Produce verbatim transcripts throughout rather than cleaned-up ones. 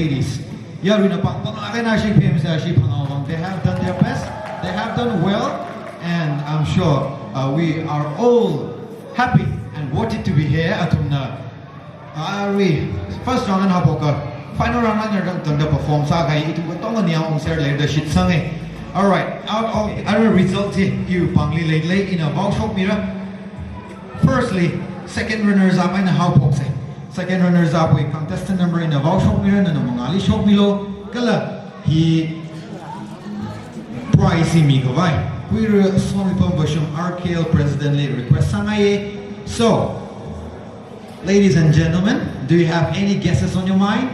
Ladies, yaruina pāng pāng lāk eina ashi phemsa ashi phangā vang. They have done their best. They have done well, and I'm sure, uh, we are all happy and wanted to be here. Athumna, uh, arui first round eina haophoka, final round eina rang tangda perform sākahai ithum katonga niya ungser leida shitsanga. All right, out of our result hi iwui pāngli leilei, ina vaoshokmira. Firstly, second runners up eina haophoksa. Second runners up wui contestant number ina vaoshokmira, nana mangāli shokmilu. Kala hi prize hi mikhavai Puira Songmipam Vashum, R K L President li request sāngaiya. So, ladies and gentlemen, do you have any guesses on your mind?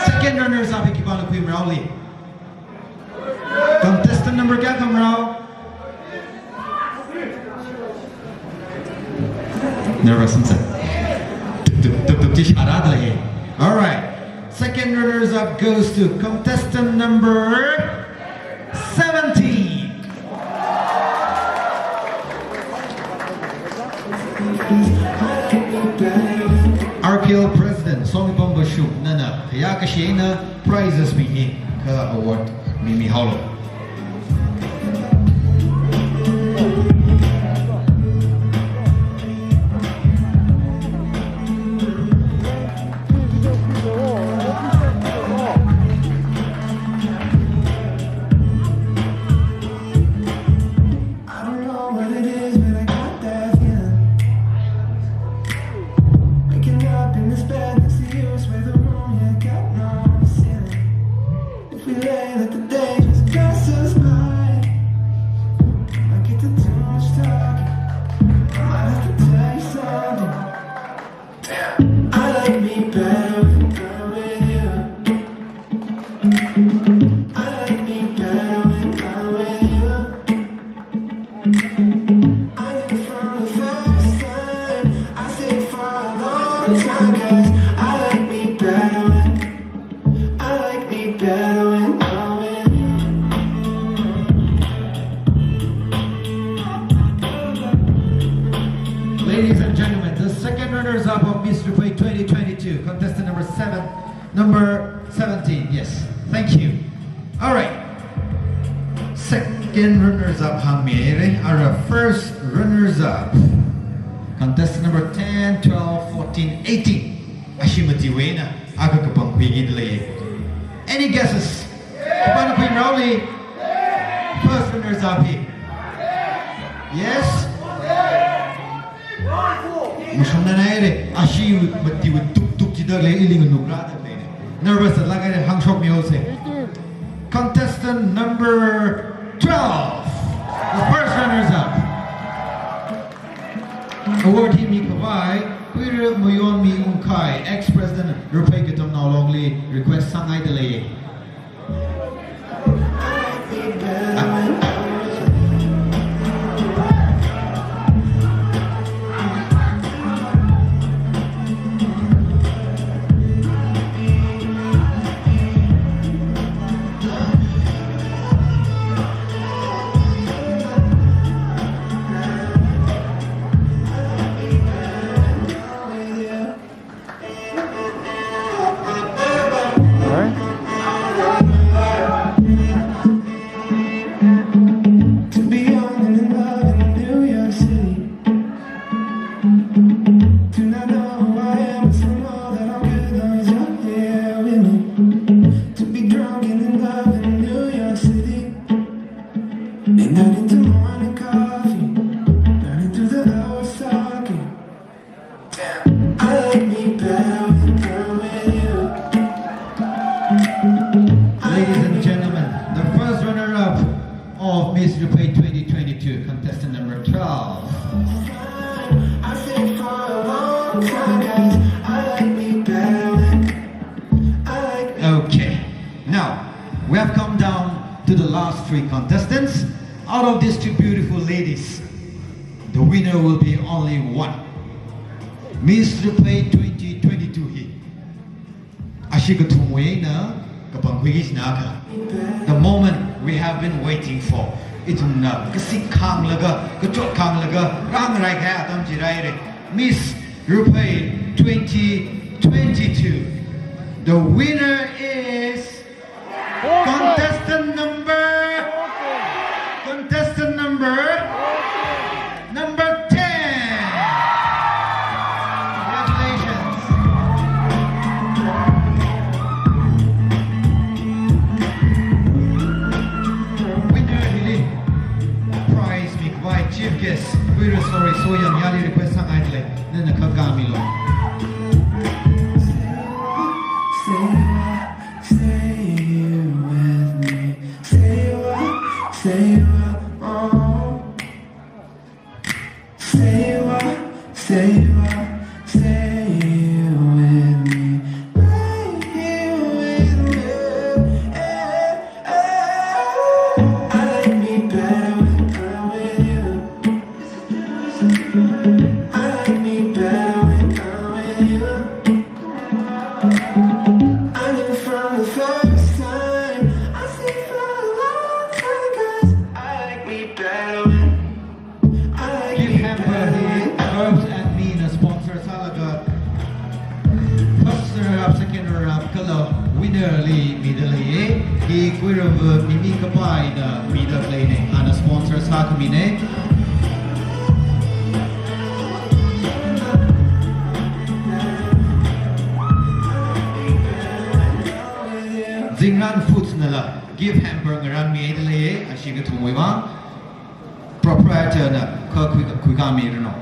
Second runners up hi khipāna khuimira li? Contestant number kayākha mira? Nervous, sir. Tup, tup, tup, tup, chi shārada lei. All right. Second runners up goes to contestant number seventeen. R K L President Songmipam Vashum, nana khayā kashi eina prizes mi hi kha award mi mihaolu. I don't know what it is, but I got that feeling. Waking up in this bed next to you, swear the room, yeah, got no ceiling. If we lay, let the day just pass us by. I get to too much talking. I might have to tell you something. I like me better when I'm with you. I like me better when I'm with you. I knew from the first time, I stayed for a long time, 'cause I like me better when, I like me better when I'm with you. Ladies and gentlemen, the second runners-up of Miss Rupei twenty twenty-two, contestant number seven, number seventeen, yes. Thank you. All right. Second runners-up hāngmihaira. Ara first runners-up, contestant number ten, twelve, fourteen, eighteen. Ashi matiwui eina akha kapangkhuiki dalei. Any guesses? Khipāna khuimira li? First runners-up hi. Yes? Mashungna haira, ashi matiwui tuk tuk chi dalei, ili nganukra dalei. Nervous lāk haira, hāngshokmihaosa. Contestant number twelve, the first runners-up. Award hi mikhavai Puira Mayonmi Ungkhai, ex-president Rupei Katamnao Longli request sāngai dalei. To be young and in love in New York City. Do not know who I am, but still know that I'm good long as you're here with me. To be drunk and in love in New York City. And not into morning coffee, not into the hours talking. I like me better when I'm with you. Ladies and gentlemen, the first runner-up of Miss Rupei twenty twenty-two, contestant number twelve. I stayed for a long time, 'cause I like me better when I like me. Okay, now we have come down to the last three contestants. Out of these two beautiful ladies, the winner will be only one. Miss Rupei twenty twenty-two hi ashi kathumwui eina kapangkhuiki china kha, the moment we have been waiting for. Ithumna kasik khanglaga, kachot khanglaga rāngarai kahai atam chi rāhaira. Miss Rupei twenty twenty-two. The winner is contestant number, contestant number, number ten. Congratulations. Winner hili prize mikhavai chief guest Kuira Sorry Soyang yali request sāngaidalei. Nana khakamilu. Say what, say it with me. Say what, say what, oh. Say what, say what, say it with me. Right here with me. Yeah, yeah. I like me better when I'm with you. I like me better when I'm with you. I knew from the first time. I see for a long time, 'cause I like me better when I like me better when I'm with you. Gift hamper hi Herbs and Me na sponsor sālaga first runner up, second runner up kala winner li midaleiya. Hi Kuirava Mimi Kapaina midaleina, ana sponsor sākhamina. Zingran Foods nala gift hamper ngarānmidaleiya, ashi kathumwui vang. Proprietor na kha khui, khuikāmiranu.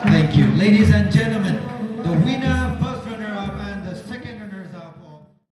Thank you. Ladies and gentlemen, the winner